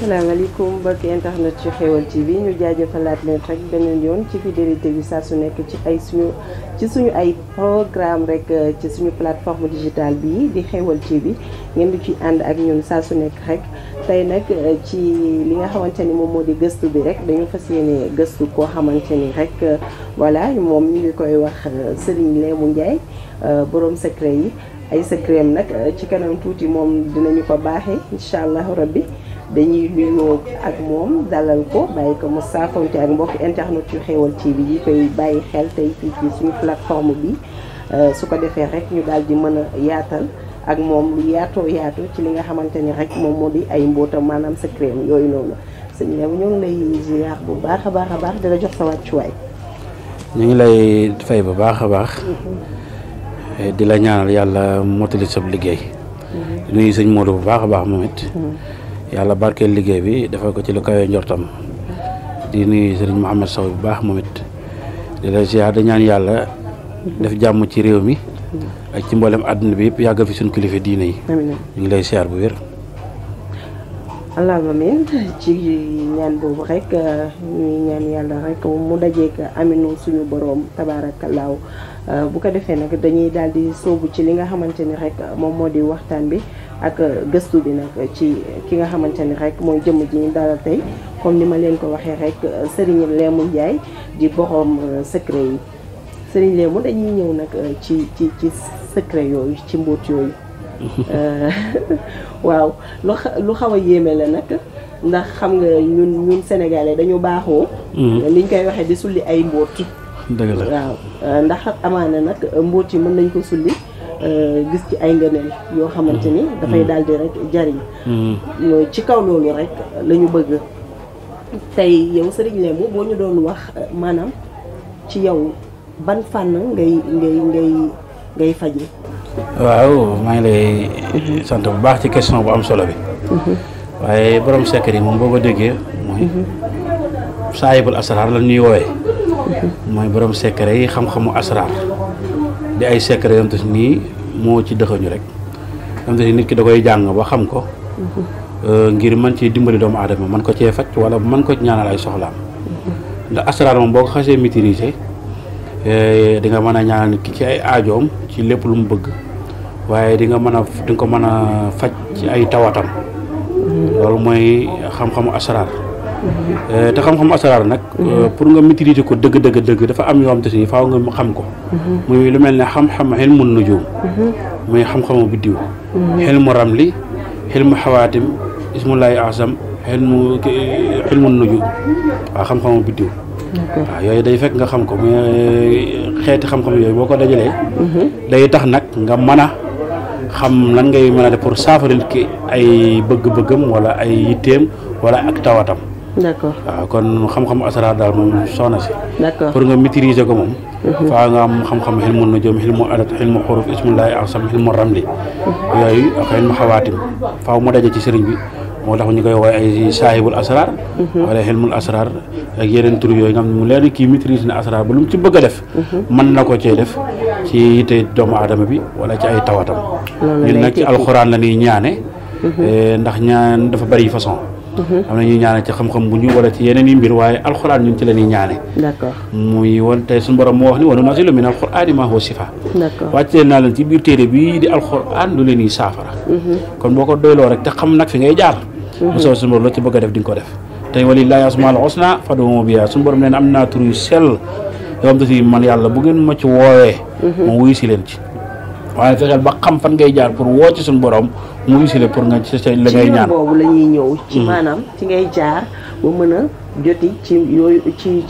asalaamaaleykum mbokki internet ci Xeweul TV ñu jaajëfalaat leen rek beneen yoon ci fidélité bi saa su nekk ci suñu ay programme rek ci suñu plateforme digitale bi di Xeweul TV ngeen di ci ànd ak ñun saa su nekk rek tey nag ci li nga xamante ni moom moo di gëstu bi rek dañu fas yéene gëstu koo xamante ni rek voilà moom ñu ngi koy wax Serigne Lémou Ndiaye borom secret yi ay secret am nag ci kanam tuuti moom dinañu ko baaxee incha allahu rabbi dañuy nuyoo ak moom dalal ko bàyyi ko mu saafonte ak mbokk internet yu Xeweul TV yi koy bàyyi xel tey fii ci suñu plateforme bi su ko defee rek ñu daal di mën a yaatal ak moom lu yaatoo yaatu ci li nga xamante ni rek moom moo di ay mbootam maanaam secret yooyu noonu sëñ Lémou ñu ngi lay ziar bu baax a baax a baax di la jox sa wàccuwaay. ñu ngi lay fay bu baax a baax. di la ñaanal yàlla mottali sab liggéey. di nuyu sëñ Modou bu baax a baax moom it. yàlla barkeel liggéey bi defal ko ci lu kawe njortam di nuyu sëriñ Mouhamed Sow bu baax moom it di la ziar di ñaan yàlla def jàmm ci réew mi ak ci mboolem àdduna bi yëpp yàggal fi suñu kilifa diine yi. ñu ngi lay ziar bu wér. allahumma amiin ci ñaan boobu rek ñuy ñaan yàlla rek mu dajeek aminu suñu boroom tabaarakallaahu bu ko defee nag dañuy daal di sóobu ci li nga xamante ni rek moom moo di waxtaan bi ak gëstu bi nag ci ki nga xamante ni rek mooy jëmm ji ñu dalal tey comme ni ma leen ko waxee rek Serigne Lémou Ndiaye di borom secret yi Serigne Lémou dañuy ñëw nag ci secret yooyu ci mbóot yooyu waaw lu xaw a yéeme la nag ndax xam nga ñun sénégalais dañu baaxoo liñ koy waxee di sulli ay mbóot dëgg la waaw ndax amaana nag mbóot yi mën nañ ko sulli gis ci ay ngëneel yoo xamante ni dafay daal di rek jariñ ci kaw loolu rek la ñu bëgg tey yow Serigne Lémou boo ñu doon wax maanaam ci yow ban fànn ngay faje. waaw maa ngi lay sant bu baax ci question bu am solo bi waaye borom secret yi moom boo ko déggee mooy saahibul asraar la ñuy woowee mooy borom secret yi xam-xamu asraar di ay secret yam te nii moo ci dëxañu rek yam te nit ki da koy jàng ba xam ko ngir mën ci dimbali doomu aadama man ko cee faj wala mën ko ñaanal ay soxlaam ndax asraar moom boo ko xasee maîtriser di nga mën a ñaanal nit ki ci ay aajoom ci lépp lu mu bëgg waaye di nga ko mën a faj ci ay tawatam loolu mooy xam-xamu asraar te xam-xamu asraar nag pour nga maîtriser ko dëgg dafa am yoo xam te ni faaw nga xam ko muy lu mel ne xam-xam xilmu nujum muy xam-xamu biddiw xilmu ramli xilmu xawaatim ismullahi asam xilmu nujum waaw xam-xamu biddiw waaw yooyu day fekk nga xam ko muy xeeti xam-xam yooyu boo ko dajalee day tax nag nga mën a xam lan ngay mën a def pour saafaril ki ay bëgg-bëggam wala ay yitteem wala ak tawatam. d'accord waaw kon xam-xamu asraar daal moom soxna si. d'accord pour nga maîtriser ko moom. faa nga am xam-xam xilmu nujum xilmu adat xilmu xuruf ismullahi asam xilmu ramli yooyu ak xilmu xawaatim faaw mu daje ci sëriñ bi. moo tax ñu koy woowee ay saahibul asrar wala xilmul asrar ak yeneen tur yooyu nga xam ne mu leer kii maîtrise na asrar ba lu mu ci bëgg a def mën na ko cee def ci yitte doomu aadama bi wala ci ay tawatam ñun nag ci alxuraan la ñuy ñaane ndax ñaan dafa bari façon am na ñuy ñaane ci xam-xam bu ñu wala ci yeneen yi mbir waaye alxuraan ñun ci la ñuy ñaane d'accord muy woon tey suñu borom moo wax ni wa nunazzilu min alxuraani maa huwa shifaa d'accord wàccee naa leen ci biir téere bii di alxuraan lu leen yi saafara kon boo ko doyloo rek te xam nag fi ngay jaar bu soobee suñu borom loo ci bëgg a def di nga ko def tey walillaahi asmaa'ul husnaa fad'uuhu bihaa suñu borom nee na am naa tur yu sell yoo xam te si man yàlla bu ngeen ma ci woowee ma wuyu si leen ci waaye fexeel ba xam fan ngay jaar pour woo ci suñu borom mu wuyu si leen pour nga ci la ngay ñaan boobu la ñuy ñëw ci maanaam ci ngay jaar ba mën a joti ci yooyu ci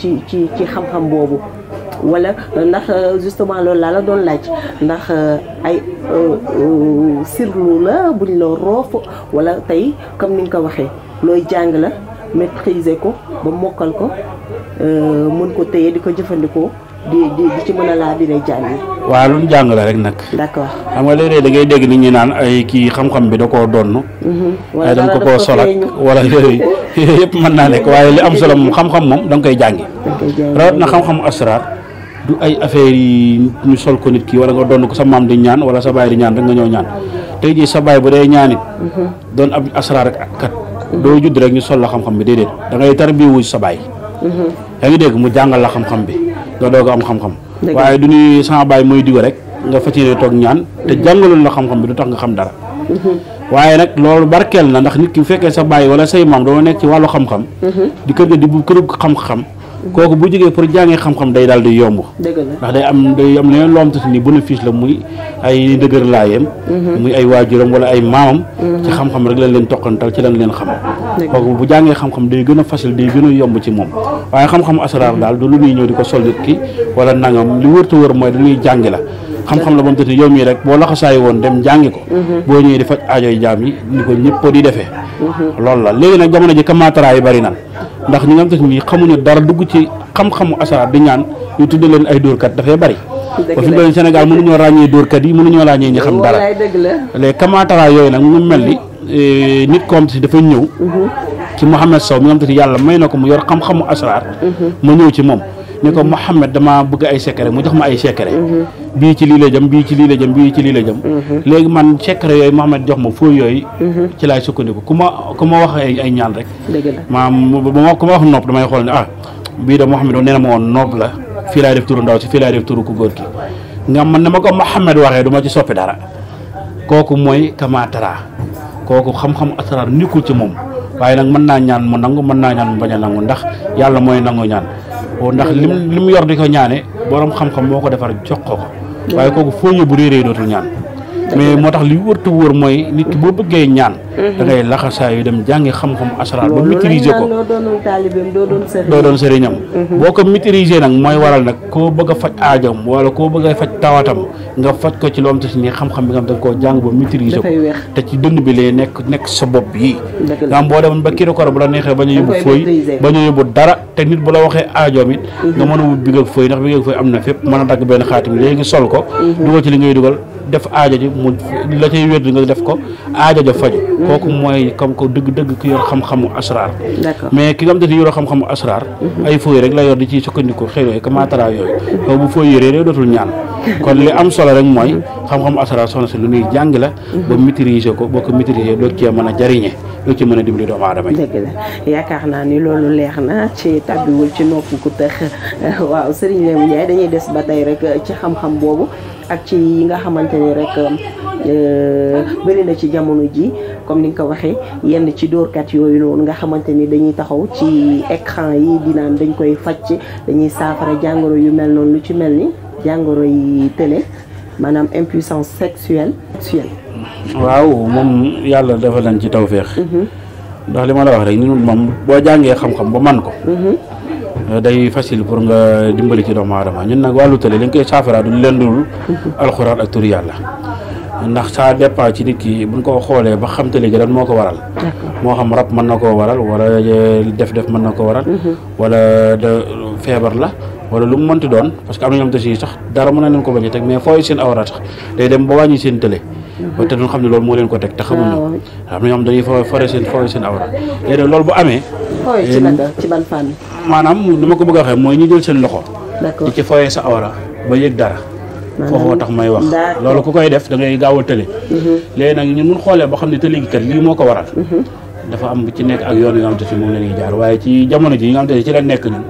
xam-xam boobu wala ndax justement loolu laa la doon laaj ndax ay sirlu la buñ la roof wala tey comme ni nga ko waxee looy jàng la maîtriser ko ba mokkal ko mën ko téye di ko jëfandikoo di ci mën a laa biree jàng yi. waaw lu ñu jàng la rek nag. d'accord xam nga léeg-léeg da ngay dégg nit ñi naan ay kii xam-xam bi da koo donn waaye dañ ko koo solak wala yooyu yëpp mën naa nekk waaye li am solo moom xam-xam moom da nga koy jàngi. rawat na xam-xamu asraar du ay affaire yi ñu sol ko nit ki wala nga doon ko sa maam di ñaan wala sa baay di ñaan rek nga ñëw ñaan tey jii sa baay bu dee ñaanit doon ab asraar ak kat doo judd rek ñu sol la xam-xam bi déedéet da ngay tarbiwu sa baay yaa ngi dégg mu jàngal la xam-xam bi nga doog a am xam-xam waaye du ñuy sama baay mooy digo rek nga fas yéene toog ñaan te jàngaloon la xam-xam bi du tax nga xam dara waaye nag loolu barkeel na ndax nit ki bu fekkee sa baay wala say maam doo nekk ci wàllu xam-xam di kër ga di bu kërug xam-xam kooku bu jógee pour jàngee xam-xam day daal di yomb ndax day am leneen loo am te ni bénéfice la muy ay dëgër laayam muy ay waajuram wala ay maamam ci xam-xam rek lañ leen toqantal ci lañ leen xam kooku bu jàngee xam-xam day gën a facile day gën a yomb ci moom waaye xam-xam asraar daal du lu ñuy ñëw di ko sol nit ki wala nangam li wërta wër mooy dañuy jàngi la xam-xam la ba mu tëdd yow mii rek boo laxasaay woon dem jàngi ko boo ñëwee di faj aajoy jaam yi ni ko ñëpp di defee loolu la léegi nag jamono ji kamaatara yi bari nan ndax ñi nga xam te ni xamuñu dara dugg ci xam-xamu asraar di ñaan ñu tudde leen ay dóorkat dafay bari ba fi mu doon Sénégal mënuñoo ràññee dóorkat yi mënuñoo ràññee ñi xam dara léegi kamaatara yooyu nag mu mel ni nit ko xam te dafa ñëw ci Mouhamed Sow mi nga xam te ni yàlla may na ko mu yor xam-xamu asraar mu ñëw ci moom ni ko Mouhamed dama bëgg ay secret mu jox ma ay secret bii ci lii la jëm bii ci lii la jëm bii ci lii la jëm léegi man secret yooyu Mouhamed jox ma fooy yooyu ci laay sukkandiku ku ma wax ay ñaan rek maam ku ma wax nopp damay xool ne bii da Mouhamed nee na ma woon nopp la fii laay def turu ndaw si fii laay def turu ku góor ki nga man na ma ko Mouhamed waxee du ma ci soppi dara kooku mooy kamaatara kooku xam-xam asraar nekkul ci moom waaye nag mën naa ñaan mu nangu mën naa ñaan mu bañ a nangu ndax yàlla mooy nangu ñaan ndax lim yor di ko ñaane borom xam-xam moo ko defar jox ko waaye kooku foo yóbbu réeré dootul ñaan mais moo tax li wërtu wër mooy nit ki boo bëggee ñaan da ngay laxasaa yu dem jàngi xam-xam asraar ba maîtriser ko doo doon sëriñam boo ko maîtriser nag mooy waral nag koo bëgg a faj aajam wala koo bëgg a faj tawatam nga faj ko ci loo am te si ni xam-xam bi nga xam da nga koo jàng ba maîtriser ko te ci dënd bi lee nekk sa bopp yi nga am boo demoon ba kii ko bu la neexee bañ a yóbbu fooy bañ a yóbbu dara te nit bu la waxee aajoom it nga mën a wut big ak fooy ndax big ak fooy am na fépp mën a dagg benn xaatim léegi sol ko dugal ci li ngay dugal def aajo ji mu la cay wér nga def ko aajo ja faju kooku mooy comme ko dëgg-dëgg ki yor xam-xamu asraar mais ki nga xam te ni yor xam-xamu asraar ay fooy rek la yor di ciy sukkandiku xëy yooyu kamaatara yooyu ko bu fooy yëree rek dootul ñaan kon li am solo rek mooy xam-xamu asraar soxna si lu ñuy jàng la ba maîtriser ko boo ko maîtriser doo cee mën a jariñe doo ci mën a dimbali doomu aadama yi dëgg la yaakaar naa ni loolu leex na ci tàbbiwul ci nopp ku tëx waaw Serigne Lemou Ndiaye dañuy des ba tey rek ci xam-xam boobu ak ci yi nga xamante ni rek bëri na ci jamono ji comme ni nga ko waxee yenn ci dóorkat yooyu noonu nga xamante ni dañuy taxaw ci écran yi di naan dañ koy faj dañuy saafara jàngoro yu mel noonu lu ci mel ni jàngoro yi télé maanaam impuissance sexuelle. waaw moom yàlla dafa leen ci tawféex ndax li ma la wax rek ñun moom boo jàngee xam-xam ba man ko day facile pour nga dimbali ci doomu aadama ñun nag wàllu télé li nga koy saafara du leen dul alxuraan ak turu yàlla ndax ça dépend ci nit ki buñ ko xoolee ba xam télé gi lan moo ko waral moo xam rab mën na koo waral wala def mën na ko waral wala de feebar la wala lu mu mënti doon parce que am na ñoom te si sax dara mën na leen ko bañ a teg mais fooy seen awra sax day dem ba wàññi seen télé ba te duñ xam ne loolu moo leen ko teg te xamuñu am na ñoom dañuy fooy seen awra léegi loolu bu amee ci ban fànn maanaam li ma ko bëgg a waxee mooy ñu jël seen loxo di ci fooyee sa awra ba yëg dara foofu tax may wax loolu ku koy def da ngay gaaw a tële léegi nag ñun mun xoolee ba xam ne tële gi kat lii moo ko waral dafa am ci nekk ak yoon yi nga xam te si moom la ñuy jaar waaye ci jamono ji yi nga xam te ci la nekk ñun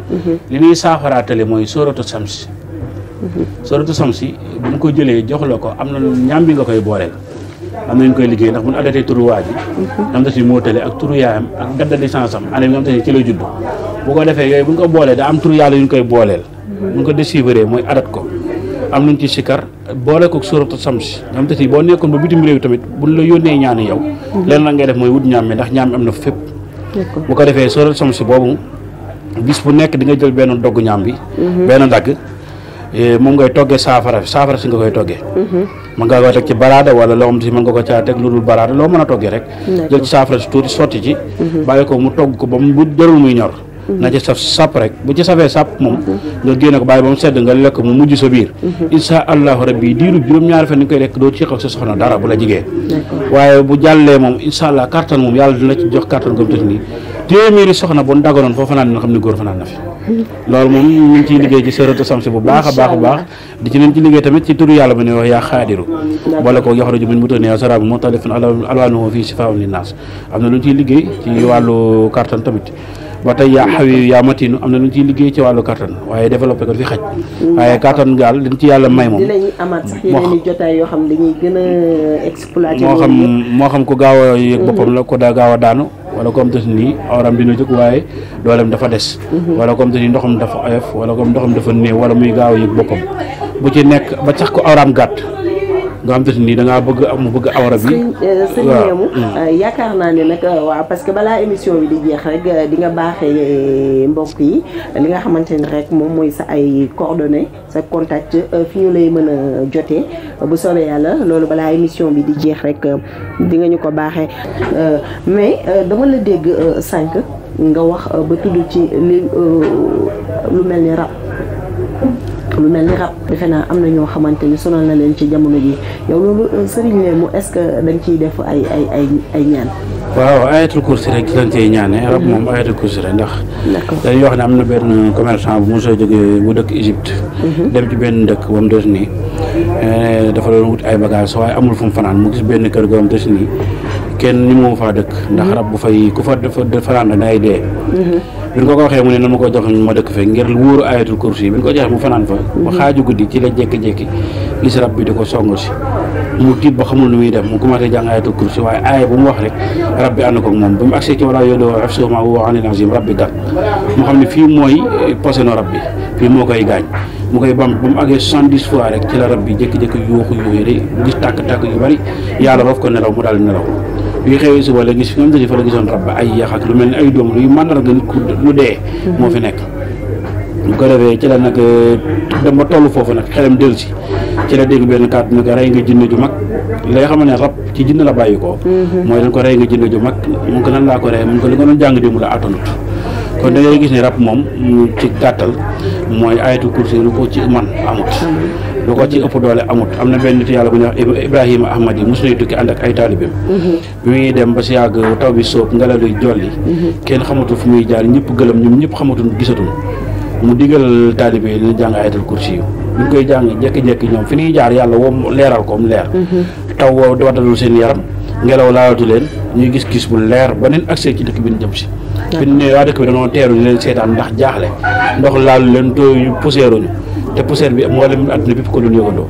li ñuy saafaraa tële mooy sóoratu samsi sóoratu samsi bu ñu ko jëlee jox la ko am na ñaam bi nga koy booleel am nañ koy liggéey ndax bu ñu addatee turu waa ji nga xam te si moo tële ak turu yaayam ak date de licence am année bi nga xam te si ci la judd bu ko defee yooyu bu ñu ko boolee da am turu yàlla yu ñu koy booleel bu ñu ko déchiffré mooy adat ko am nañ ci sikar boole ko suuratu samsi nga xam te si boo nekkoon ba bitim réew tamit buñ la yónnee ñaani yow leen la ngay def mooy wut ñaam mi ndax ñaam mi am na fépp bu ko defee suuratu samsi boobu bis bu nekk di nga jël benn dogg ñaam bi benn dagg moom ngay toggee saafara si nga koy toggee mën nga ko teg ci baraada wala loo xam si mën nga ko caa teg lu dul baraada loo mën a toggee rek jël ci saafara si tuuti sotti ci bàyyi ko mu togg ko ba mu bu jarul muy ñor na ci saf sàpp rek bu ci safee sàpp moom nga génne ko bàyyi ba mu sedd nga lekk mu mujj sa biir insha allahu rabbi diiru juróom-ñaari fan ni koy lekk doo ci xew sa soxna dara bu la jigee waaye bu jàllee moom insha allah kattan moom yàlla dina ci jox kattan gëm tëf nii téeméeri soxna bu daganoon foofu fanaan dina xam ne góor fanaan na fi loolu moom ñu ngi ciy liggéey ci sëratu samsi bu baax a baax a baax di ci leen ci liggéey tamit ci turu yàlla ba ne wax yaa xaadiru boole ko yaxruju min butunihaa saraabun muxtalifun alwaanuhu fiihi shifaa'un linnaas am na lu ñu ciy liggéey ci wàllu kattan tamit ba tey yaa xawi yaa matinu am na lu ñu ciy liggéey ci wàllu kattan waaye développé ko fi xaj waaye kattan gaal liñ ci yàlla may moom dinañ amaat sax yeneen i jotaay yoo xam dañuy gën a exploité moo xam ku gaaw a yëg boppam la ko daa gaaw a daanu wala comme te nii awram dina jóg waaye dooleem dafa des wala comme te nii ndoxam dafa oyof wala comme ndoxam dafa néew wala muy gaaw a yëg boppam bu ci nekk ba sax ko awram gàtt nga xam te nii da ngaa bëgg mu bëgg awra bi sëñ Lému yaakaar naa ne nag waaw parce que balaa émission bi di jeex rek di nga baaxee mbokk yi li nga xamante ni rek moom mooy sa ay coordonnées sa contact fi ñu lay mën a jotee bu soobee yàlla loolu balaa émission bi di jeex rek di nga ñu ko baaxee mais dama la dégg sànq nga wax ba tudd ci li lu mel ni rab defe naa am na ñoo xamante ni sonal na leen ci jamono ji yow loolu sëriñ Lému est-ce que dañ ciy def ay ñaan. waaw ayatul kursi rek ci lañ ciy ñaanee rab moom ayatul kursi rek ndax dañuy wax ne am na benn commerçant bu mosoo jógee bu dëkk Égypte dem ci benn dëkk ba mu des nii dafa doon wut ay bagages waaye amul fu mu fanaan mu gis benn kër ga mu des nii kenn ni moo faa dëkk ndax rab bu fay ku fa fanaan da ngay dee bi ñu ko waxee mu ne na ma ko jox ma dëkk fekk ngir wóoru ayatul kursi bi ñu ko joxee mu fanaan fa ba xaaju guddi ci la jékki-jékki gis rab bi di ko song si mu tiit ba xamul nu muy dem mu commencé jàng ayatul kursi waaye aaya bu mu wax rek rab bi ànd ko moom ba mu agsee ci wala yooyu afsuma wa anil azim rab bi gàtt mu xam ne fii mooy poseno rab bi fii moo koy gaañ mu koy bam ba mu àggee 70 fois rek ci la rab bi jékki-jékki yuuxu de gis tàkk-tàkk yu bari yàlla roof ko nelaw mu daal di nelaw bi xewee suba la gis fi nga fa la gisoon rab ba ay yax ak lu mel ni ay doom luy màndarga nit ku lu dee moo fi nekk bu ko defee ci la nag dem ba toll foofu nag xelam dellu si ci la dégg benn kàddu ne ko rey nga jinne ju mag lay xamal ne rab ci jinne la bàyyi ko mooy dañ ko rey nga jinne ju mag mun ko nan laa ko rey mun ko li nga doon jàng démb la attanut kon da ngay gis ne rab moom ci gàttal mooy ayatul kursi lu ko ci man amut lu ko ci ëpp doole amut am na benn nit yàlla bu ñuy wax Ibrahima Ahmad yi mosu lay tukki ànd ak ay taalibeem bi muy dem ba si yàgg taw bi soob ngelaw li jolli kenn xamatul fu muy jaar ñëpp gëlëm ñoom ñëpp xamatul gisatul mu digal taalibe yi dina jàng ayatul kursi yu ñu koy jàng jékki-jékki ñoom fi ñuy jaar yàlla woo leeral ko mu leer taw woo waddalul seen yaram ngelaw laalatu leen ñuy gis-gis bu leer ba neen accès ci dëkk bi ñu jëm si fi ñu ne waa dëkk bi dañoo teeru ñu leen seetaan ndax jaaxle ndox laalu leen tooyu poussièruñu te poussière bi mboolem adduna bépp ko doon yëgandoo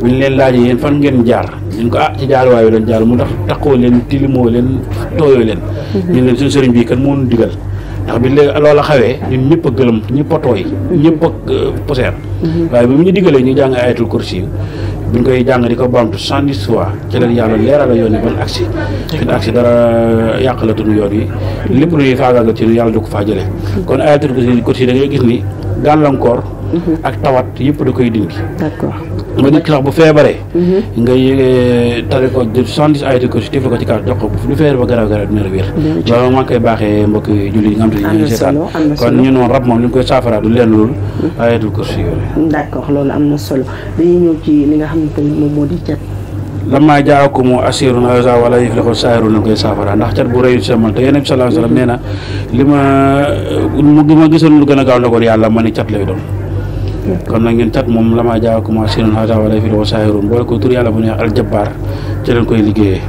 bi ñu leen laajee yéen fan ngeen jaar ñu ko ci jaaruwaay bi leen jaar mu ndax taqoo leen tilimoo leen tooyoo leen ñu leen suñu sëriñ bii kan moo ñu digal ndax bi léegi loola xawee ñun ñëpp a gëlëm ñëpp a tooy ñëpp a poussière waaye bi mu ñu digalee ñu jàng ayatul kursi buñ koy jàng di ko bamtu 110 fois ci leen yàlla leeral la yoon yi ban agsi fin agsi dara yàqalatuñu yoon yi lépp luy faagaagal ci yàlla du ko faa jëlee kon ayatul kursi da ngay gis ni gàllankoor ak tawat yëpp da koy dindi d'accord nga nit ki sax bu feebaree ngay tari ko 70 ayatul kursi tifli ko ci kaas jox ko lu feebar ba garaaw dina la wér loolu maa ngi koy baaxee mbokk julli yi nga xam te ñu ngi seetaan kon ñu noonu rab moom li ñu koy saafara du leen loolu ayatul kursi yooyu d'accord loolu am na solo dañuy ñëw ci li nga xamante ni moom moo di cat lammaa jaakum asirun awsa wala yuflihu saahirun lañ koy saafara ndax cat bu rëy samal te Yonent bi sallallahu alayhi wa sallam nee na li ma gisoon lu gën a gaaw ndogal yàlla ma ni cat lay doon kon nag ngeen cat moom lammaa jaakum asirun awsa wala yuflihu saahirun boole ko tur yàlla bu ne aljabaar ci leen koy liggéeyee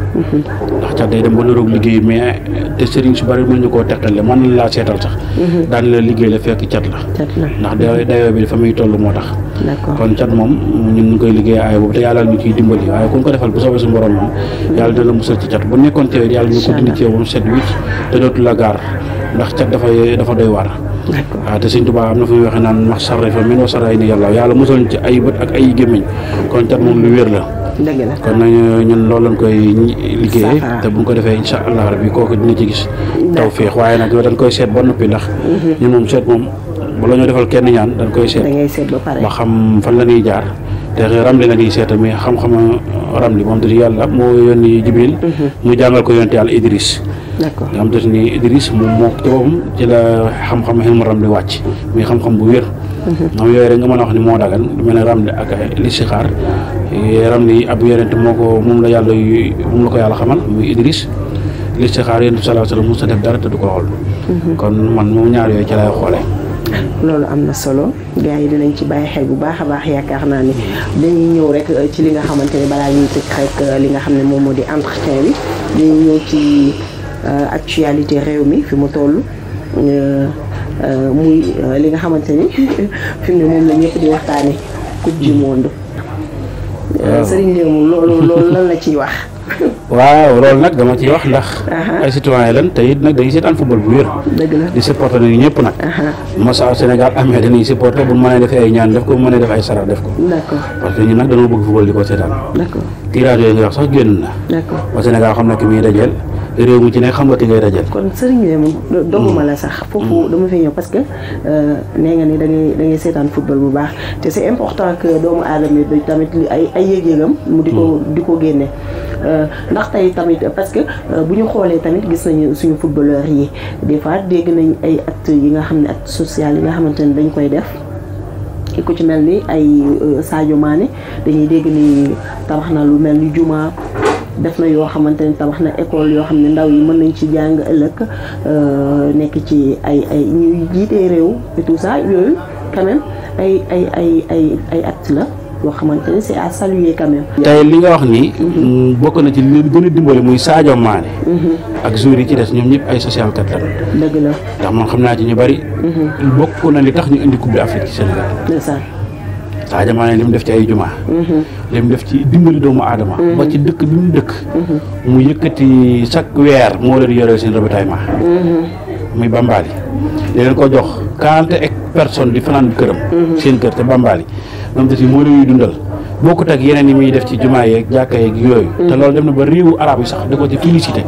ndax cat day dem ba niroog liggéey mais te sëriñ su bari mën ñu koo teqale mën nañ laa seetal sax daan la liggéey la fekk cat la ndax dayoo bi dafa muy toll moo tax kon cat moom ñun ñu koy liggéey aay boobu te yàlla ñu ciy dimbali waaye ku ko defal bu soobee su borom moom yàlla dina la musal ci cat bu nekkoon ci yow yàlla ñu ko dindi ci yow ba mu set wicc te dootu la gaar ndax cat dafa doy waar waaw te Sëñ Tuubaa am na fu muy waxee naan wax sarre fa min wa sarray ni yàlla musal ci ay bët ak ay gémmiñ kon cat moom lu wér la kon nañu ñun loolu lañ koy liggéeyee te bu ñu ko defee insha allah rabbi kooku dina ci gis tawfeex waaye nag dañ koy seet ba noppi ndax ñun moom seet moom bala ñoo defal kenn ñaan dañ koy seet ba xam fan la ñuy jaar te ramli la ñuy seet mais xam-xama ramli moom te yàlla moo yónni Jibril mu jàngal ko yonent yàlla Idris d'accord nga xam te ni Idriss moom moo ci boppam ci la xam-xam xel mu ram di wàcc muy xam-xam bu wér. moom yooyu rek nga mën a wax ni moo dagan lu mel ne ramli ak listixaar ramli ab yonent moom la yàlla moom la ko yàlla xamal muy Idriss listixaar yonent sallallahu alayhi wasallam mos a def dara te du ko xool. kon man moom ñaar yooyu ci lay xoolee. loolu am na solo gars yi dinañ ci bàyyi xel bu baax a baax yaakaar naa ni dañuy ñëw rek ci li nga xamante ne balaa ñuy tëj rek li nga xam ne moom moo di entretien bi dañuy ñëw ci actualité réew mi fi mu toll muy li nga xamante ni fi mu ne moom la ñëpp di waxtaane coupe du monde. Serigne Lémou loolu lan la ciy wax. waaw loolu nag dama ciy wax ndax ay citoyen lan te it nag dañuy seetaan football bu wér. dëgg la di supporter nañu ñëpp nag. masa Sénégal amee dañuy supporter bu mënee def ay ñaan def ko bu mënee def ay sarax def ko. d'accord parce que ñun nag dañoo bëgg football di ko seetaan. d'accord tirage yooyu nga wax sax génn na. d'accord ba Sénégal xam na ki muy dajeel réew mu ci ne xam nga ki ngay dajeel. kon Serigne Lémou doguma la sax foofu dama fi ñëw parce que nee nga ni da ngay seetaan football bu baax te c'est important que doomu aadama yi tamit ay yëg-yëgam mu di ko génne ndax tey tamit parce que bu ñu xoolee tamit gis nañu suñu footballeur yi des fois dégg nañ ay actes yi nga xam ne actes social yi nga xamante ne dañ koy def ki ku ci mel ni ay Sadio Mané dañuy dégg ni tabax na lu mel ni juma def na yoo xamante ne tabax na école yoo xam ne ndaw yi mën nañ ci jàng ëllëg nekk ci ay ñuy jiitee réew et tout ça yooyu quand même ay actes la yoo xamante ne c'est à saluer quand même. tey li nga wax nii. bokk na ci li gën a dimbali muy Sadio Mané. ak joueurs yi ci des ñoom ñëpp ay social kat la. dëgg la ndax man xam naa ci ñu bari. bokk na li tax ñu indi coupe d'Afrique ci Sénégal. ndeysaan. Sadio Mané li mu def ci ay juma. li mu def ci dimbali doomu aadama. ba ci dëkk bi mu dëkk. mu yëkkati chaque weer moo leen yoreel seen ravitaillement. muy Bambali. di leen ko jox 40 personnes di fanaan këram. seen kër te Bambali. moom tamit moo leen dundal bokkut ak yeneen yi muy def ci jumaa yeeg jàkka yeeg yooyu. te loolu dem na ba réewu arab yi sax da ko ci félicité.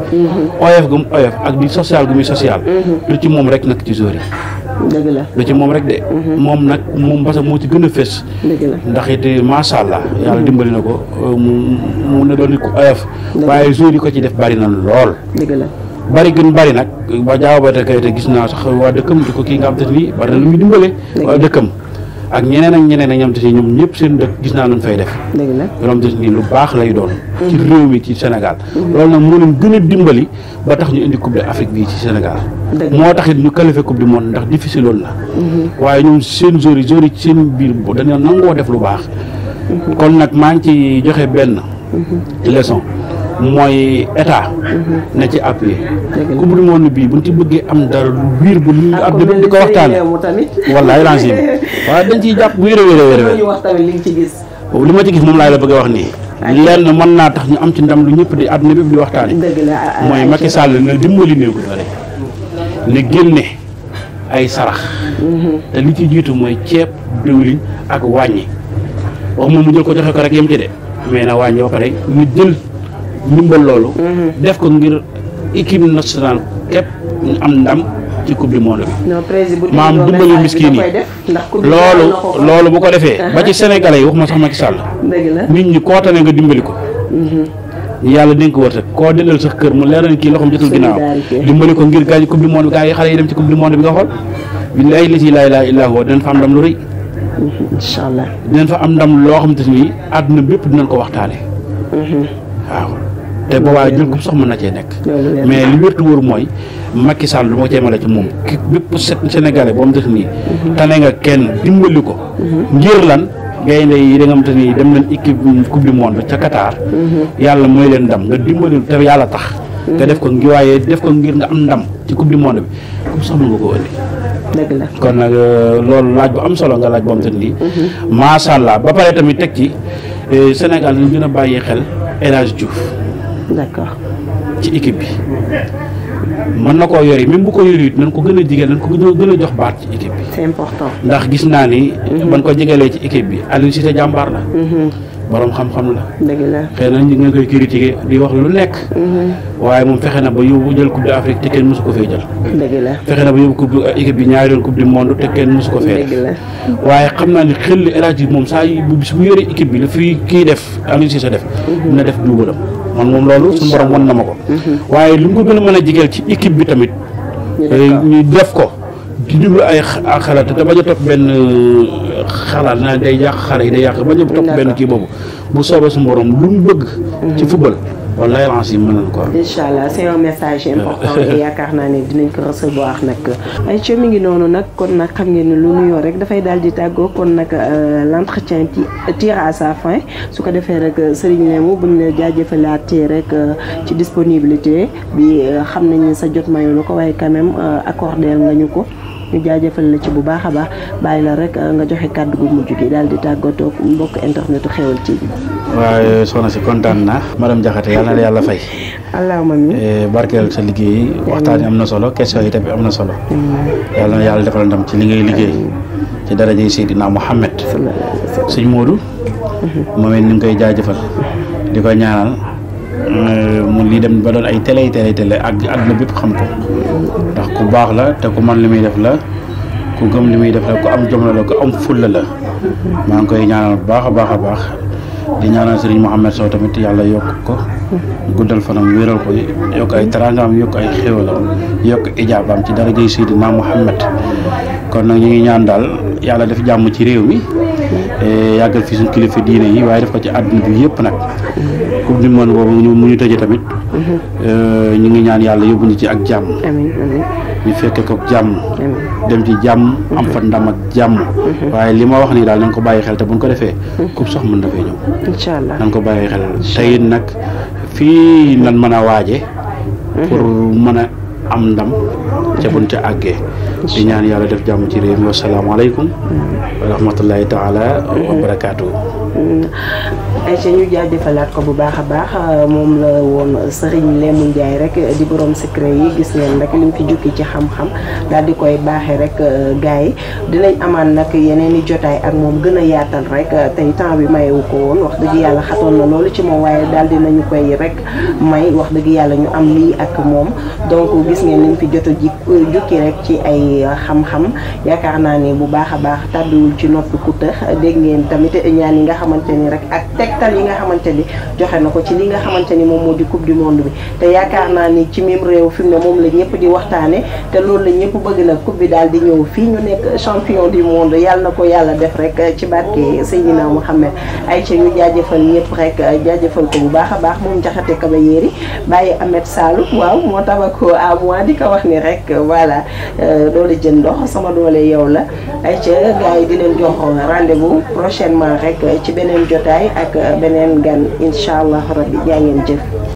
oyof gu mu oyof ak di social gu muy social. lu ci moom rek nag ci joueurs yi. dëgg la lu ci moom rek de. moom nag moom parce que moo ci gën a fës. dëgg la ndax it macha allah. yàlla dimbali na ko mu ne doon nit ku oyof. waaye joueurs yi ko ci def bari na lool. dëgg la bari gën bari nag ba jaaw ba te kay te gis naa sax waa dëkkam di ko kii nga xam te ni bari na lu muy dimbale. waa dëkkam. ak ñeneen ak ñeneen ak ñoom te ñoom ñëpp seen dëkk gis naa luñ fay def. dëgg la ñoom te ni lu baax lay doon. ci réew mi ci Sénégal. loolu nag moo leen gën a dimbali ba tax ñu indi coupe d'Afrique bii ci Sénégal. moo tax it ñu qualifié coupe du monde ndax difficile loolu la. waaye ñoom seen joueurs yi ci seen biir bu dañoo nangoo def lu baax. kon nag maa ngi ci joxe benn. leçon mooy état. na ci appuyé. coupe du monde bii buñ ci bëggee am dara lu biir bu lu ab di ko waxtaane wallaay lancé waaye dañ ciy jàpp wéer ñu wax tamit li nga ci gis. li ma ci gis moom laay la bëgg a wax nii. lenn mën naa tax ñu am ci ndam lu ñëpp di àdduna bépp di waxtaane. mooy Macky Sall na dimbali néew ko doole. ne génne ay sarax. te li ci jiitu mooy ceeb diwlin ak wàññi. wax moom mu jël ko joxe ko rek yem ci de mais na wàññi ba pare ñu jël ndimbal loolu. def ko ngir équipe nationale képp ñu am ndam ci coupe du monde bi. maam dimbali miskin yi loolu bu ko defee. ba ci sénégalais yi wax ma sax Macky Sall. nit ñi koo tane nga dimbali ko. yàlla dénk wërsëg koo dellal sax kër mu leer na kii loxoom jotul ginnaaw dimbali ko ngir gaañ coupe du monde bi gaa yi xale yi dem ci coupe du monde bi nga xool. billahi la ci laa ilaaha illaa huwa dinañ fa am ndam lu rëy. incha allah dinañ fa am ndam loo xam te ni àdduna bépp dinañ ko waxtaane waaw te boobaa jël ko sax mën na cee nekk. mais li wértu wóor mooy Macky Sall lu ma cee mën a ci moom ki bépp sénégalais boo mu def nii. tane nga kenn dimbali ko. ngir lan gaynde yi da nga xam te ni dem nañ équipe coupe du monde ca Qatar. yàlla mooy leen ndam nga dimbali te yàlla tax. nga def ko ngir waaye def ko ngir nga am ndam ci coupe du monde bi comme sax mën nga ko indi. dëgg la kon nag loolu laaj bu am solo nga laaj boobu tamit. macha allah ba pare tamit teg ci Sénégal ñu gën a bàyyi xel El Hadj Diouf. d'accord ci équipe bi mën na koo yori même bu ko yori it nañ ko gën a jigéen nañ ko gën a jox baat ci équipe bi. c'est important ndax gis naa ni. ban ko jegelee ci équipe bi Aliou Cissé jàmbaar la. borom xam-xam la. dëgg la xëy na ñu ngi koy critiquer di wax lu nekk. waaye moom fexe na ba yóbbu jël coupe d'Afrique te kenn mësu ko fee jël. dëgg la fexe na ba yóbbu coupe équipe bi ñaari yoon coupe du monde te kenn mësu ko fee. dëgg la waaye xam naa ni xel li El Hadj moom saa yu bis bu yore équipe bi la fi kii def Aliou Cissé def. dina def duubalam man moom loolu suñu borom won na ma ko waaye lu mu ko gën a mën a jigeel ci équipe bi tamit ñu def ko di déglu ay xalaat te bañ a topp benn xalaat naa day yàq xale yi day yàq bañ a topp benn kii boobu bu soobee suñu borom lu mu bëgg ci football wallaay lancé mën nañu ko. incha allah c'est un message important et yaakaar naa ne dinañ ko recevoir nag. ay ci mi ngi noonu nag kon nag xam ngeen ne lu nuyoo rek dafay daal di tàggoo kon nag l'entretien tire à sa fin su ko defee rek Serigne Lemou buñ la jaajëfalaatee rek ci disponibilité bi xam nañ ne sa jot mayu la ko waaye quand même accordeel nga ñu ko. ñu jaajëfal la ci bu baax a baax bàyyi la rek nga joxe kàddu gu mujj gi daal di tàggatoo mbokk internetu Xeweul TV. waaye soxna si kontaan na madame Diakhaté yàlla na la yàlla fay. allahumma amiin. barkeel sa liggéey waxtaan yi am na solo question yi tamit am na solo. yàlla na yàlla defal ndam ci li ngay liggéey. ci darajay Seydina Muhammad. sëñ Modou. moom it ñu ngi koy jaajëfal. di ko ñaanal. mu lii dem ba doon ay télé ak àdduna bépp xam ko ndax ku baax la te ku man li muy def la ku gëm li muy def la ku am jom la ku am fulla la maa ngi koy ñaanal bu baax a baax a baax di ñaanal Serigne Mohamed Sow tamit yàlla yokk ko guddal fanam wéral ko yokk ay teraangaam yokk ay xéwalam yokk ijaabaam ci darajay Seydina Mohamed kon nag ñu ngi ñaan daal yàlla def jàmm ci réew mi yàggal fi suñu kilifa diine yi waaye def ko ci àdduna bi yëpp nag coupe du monde boobu mu ñu tëjee tamit ñu ngi ñaan yàlla yóbbu ñu ci ak jàmm ñu fekke ko jàmm dem ci jàmm am fa ndam ak jàmm waaye li ma wax nii daal nañ ko bàyyi xel te buñ ko defee coupe sax mën na fee ñëw incha allah nañ ko bàyyi xel tey nag fii nan mën a waaje pour mën a am ndam ca buñ ca àggee di ñaan yàlla def jàmm ci réew mi wasalaamaaleykum wa rahmatullahi taala wa barakaatu. ay ca ñu jaajëfalaat ko bu baax a baax moom la woon Serigne Lemou Ndiaye rek di borom secret yi gis ngeen rek li mu fi jukki ci xam-xam daal di koy baaxee rek gars yi dinañ amaan nag yeneen i jotaay ak moom gën a yaatal rek tey temps bi mayewu ko woon wax dëgg yàlla xatoon na loolu ci moom waaye daal dinañu koy rek may wax dëgg yàlla ñu am lii ak moom donc gis ngeen liñ fi jot a jukki rek ci ay xam-xam yaakaar naa ni bu baax a baax tàbbiwul ci noppi ku tëx dégg ngeen tamit ñaan yi nga xamante ni rek ak tegtal yi nga xamante ni joxe na ko ci li nga xamante ni moom moo di coupe du monde bi te yaakaar naa ni ci même réew fi mu ne moom la ñëpp di waxtaane te loolu la ñëpp bëgg na coupe bi daal di ñëw fii ñu nekk champion du monde yàlla na ko yàlla def rek ci barke Seydina Mouhamed ay ci ñu jaajëfal ñëpp rek jaajëfal ko bu baax a baax moom Diakhaté Kabayeri bàyyi Ahmed Sallou waaw moo tabako à moi di ko wax ni rek voilà doole jën ndox sama doole yow la ay ca gars yi di leen jox rendez-vous prochainement rek ci beneen jotaay ak beneen gan incha allah rabbi jaa ngeen jëf